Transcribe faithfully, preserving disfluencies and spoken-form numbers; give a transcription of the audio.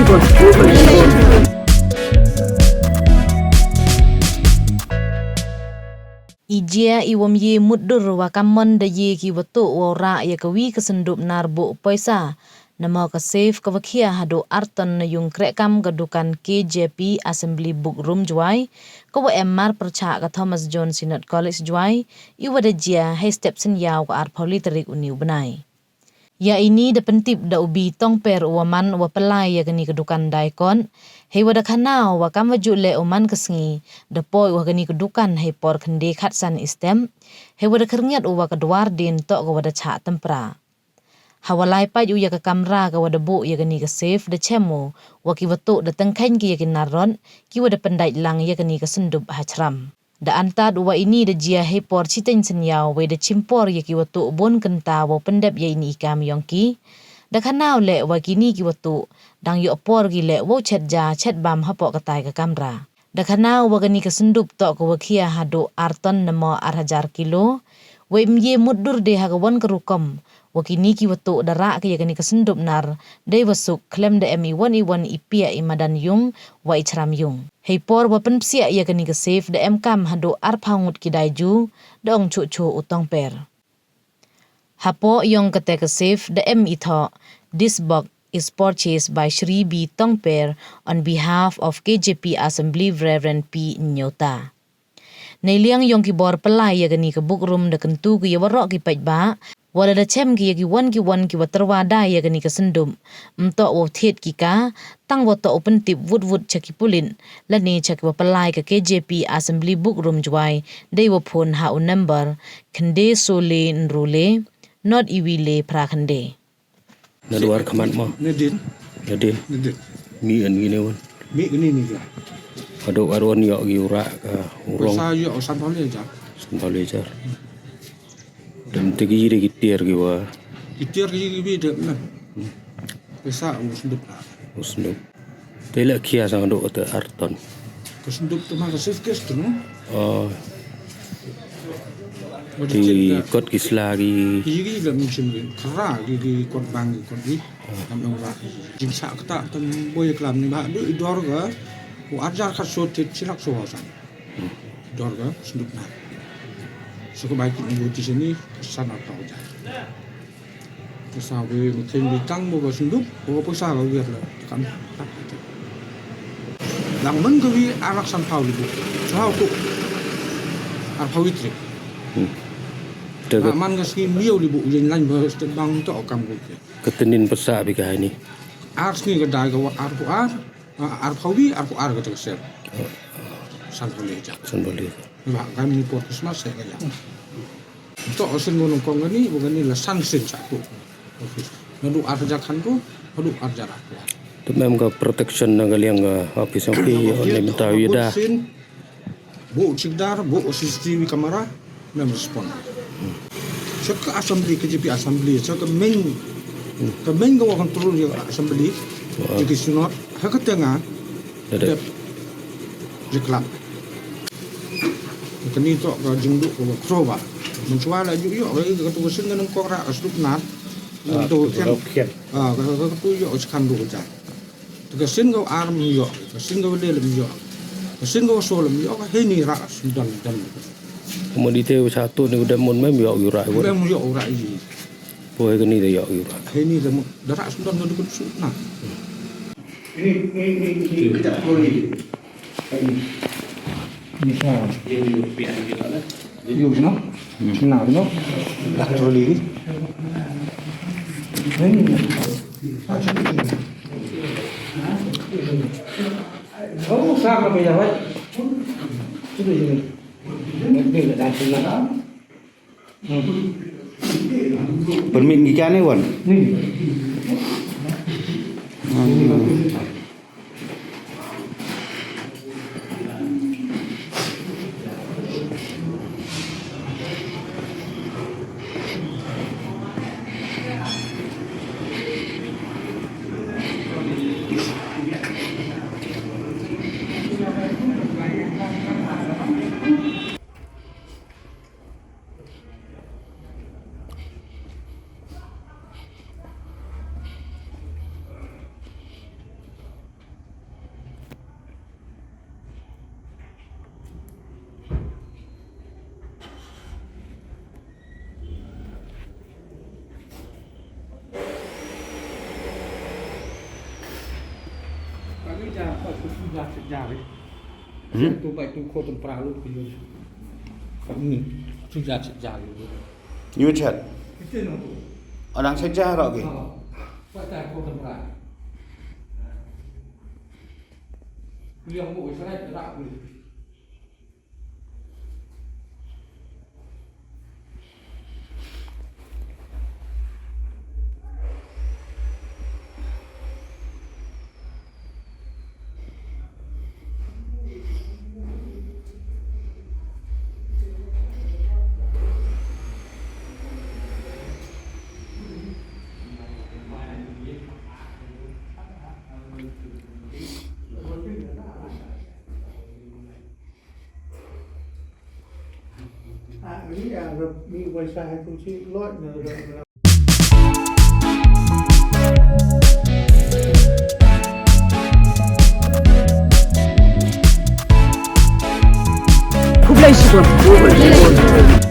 I jia i wym ye mutdur wa kammon da ye ki watoh wow rah ya ka wi ka syndup nar buh poisa, namo ka safe ka wa khia haduh ar ton na yung krehkam ka dukan K J P Assembly Book Room Jowai, ka wa em mar pyrchah ka Thomas Jones Synod College Jowai, i wa da jia hei step synñiaw ka arphaw le tarik u ni u bnai. Ya ini da pyntip da u B. Tongper u wa man u wa pynlai ya kani ka dukan daikot, hei wa da khana u wa kam wa ju leh u man ka sngi, da poi u ha kani ka dukan hei por khynde khatsan i step, hei wa da khyrngiat u wa ka dwar dien toh ka wa da chah tympra. Ha wa lai pait u ya ka kamra ka wa da buh ya kani ka safe, da chem u wa ki watoh da tyngkheiñ ki ya ki nar rot, ki wa da pyndait lang ya kani ka syndup ha chram. Da antad u wa ini da jia hei por chiteng synñiaw, wei da chim por ya ki watoh bun kynta wow pyndep ya ini i kam yong ki. Da khana u leh wa kini ki watoh dang yoh por ki leh wow chet ja chet bam hapoh katai ka kamra. Da khana u wa kani ka syndup toh ka wa khia haduh ar ton namo ar hajar kilo. Wei ym ye mutdur de ha ka wan ka rukom wa kini ki watoh da rah ki ya kani ka syndup nar, dei wa suk khlem da em i wan i wan i piah i madan yung wa i chram yung. Hei por wa pynpsiah ya kani ka safe da em kam haduh arphaw ngut ki dai ju, da ong chuh chuh u Tongper. Hapoh yong kate ka safe da em i thoh, "This box is purchased by Shri B. Tongper on behalf of K J P Assembly Reverend P. Nyota." Neiliang yong ki bor pynlai ya kani ka book room da kyntu ki ya waroh ki paidbah, wa lada chem ki ya ki wan ki wan ki wa tyrwa dai ya kani ka syndup, ym toh wow thied ki ka, tang wa toh u pyntip wut wut cha ki pulit, lane cha ki wa pynlai ka K J P Assembly Book Room Jowai, dei wa phone ha u number khynde soo le ynru le, not iwi le phra khynde. Na dwar khmat mo? Nadin. Nadin. Nadin. Mi an gi ne wan. Mi gni ni ga. Ado arwan yoh gi u rah ka u rong. Sa yoh san phaw le hajar. San phaw le hajar. Dem te ki de ki tiar ki wa. Ki tiar ki bi de na. Pesa u syndup. U syndup. Te la khia sang do te ar ton. Ka syndup te ma ka safe case tu, no? Oh. Ti kot ki sla ki. Ki ki la mention ki. Khara ki ki kot bang ki kot ki. Am am ra. Jing sa kata tam boy klam ni ba du i dor ga. U ar hajar khat so te chilak so san. Dor ga syndup na. So ko bai ki ni ti sini san ar tau ja. Pesa wi, mi thing wi tang mo ka syndup, mo ka pesa ka wi la kam. Dang man ka wi ar lak san phaw le bu. Sa phaw tu. Ar phaw wi tri. Hmm. Te ka man ka sngi miaw le bu, yin lain ba step bang to kam ko. Ka tnin pesa bi ka ni. Ar sngi ka dai ka wa ar phaw ar. Ah, ar phaw wi, ar phaw ar ka te ka sel. San phaw le ja. San phaw le. Ba ka ni por Christmas se ka ja. To sin mo nong kong ka ni, bo ka ni la san sin sa tu. Okay. Nadu ar ja khan tu, nadu ar ja ra. Tu mem ka protection na ka liang ka office of pay, ne mta wi da. Bo chikdar, bo C C T V camera, mem respond. Sa ka assembly, K J P assembly, sa ka main, ka main ka wa control ya assembly, ya ki synod, ha ka tenga, dep, ya club. Ka ni to ka jingdu ka wa kroba. Menchwa la ju yo, ka tu ka sin ka nang kok ra, ka sduk nar, ka tu khian. Ah, ka tu yo, ka kan du ka ja. Te ka sin ka ar ym yoh, ka sin ka le ym yoh, ka sin ka so ym yoh, ka hei ni ra sundon don. Mo di te sa tu ni u dem mon mem yoh u ra. Dem yoh u ra i. Poi ka ni da yoh u ra. Hei ni da mo, da ra sundon ka dukun su na. Ini, ini, ini, ini kita poli. Ini sa. Ini pia ni kita lah. Yus no? Sna no? Dak troli. Oh, sa ka pia wai. Sudah ini. Ini dah sna. Permit ni kan ni wan. Ni. Hmm? Tu bai tu ko tem pra lu ku yun. Hmm. Tu ja chet ja lu. Yu chet. Ite no tu. Adang chet ja ro ki. Ha. Bai ta ko tem pra. Ku yang mo sa rai ra ku. Khublei shibun.